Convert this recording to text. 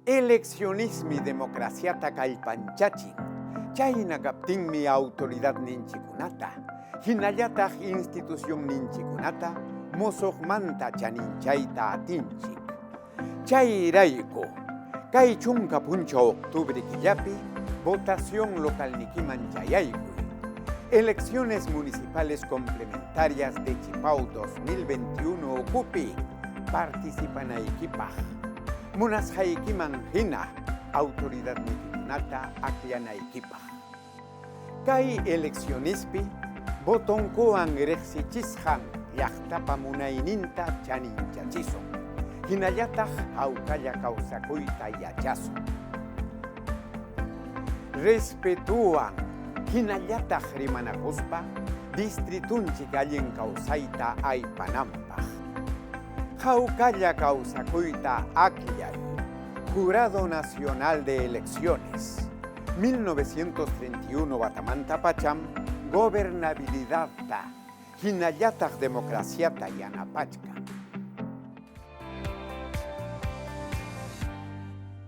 Eleccionismi democraciata kallpanchachin, chayna kaptinmi autoridadninchikkunata, hinallataq institucionninchikkunata musuqmanta chaninchayta atinchik. Chayrayku, kay chunka punchaw octubre killapi votación localnikiman chayaykuy. Elecciones Municipales Complementarias de Chipao 2021 ukupi participanaykipaq, munasqaykiman hina autoridadnikikunata akllanaykipaq. Kay eleccionespi votonkuwan riqsichisqan llaqtapa munayninta chaninchachisun, hinallataq hawkalla kawsakuyta yachasun. Respetuwan hinallataq rimanakuspa distritunchik allin kawsayta aypananpaq. Hawkalla kawsakuyta akllay. Jurado Nacional de Elecciones, 1931 watamantapacham gobernabilidadta hinallataq democraciata yanapachkan.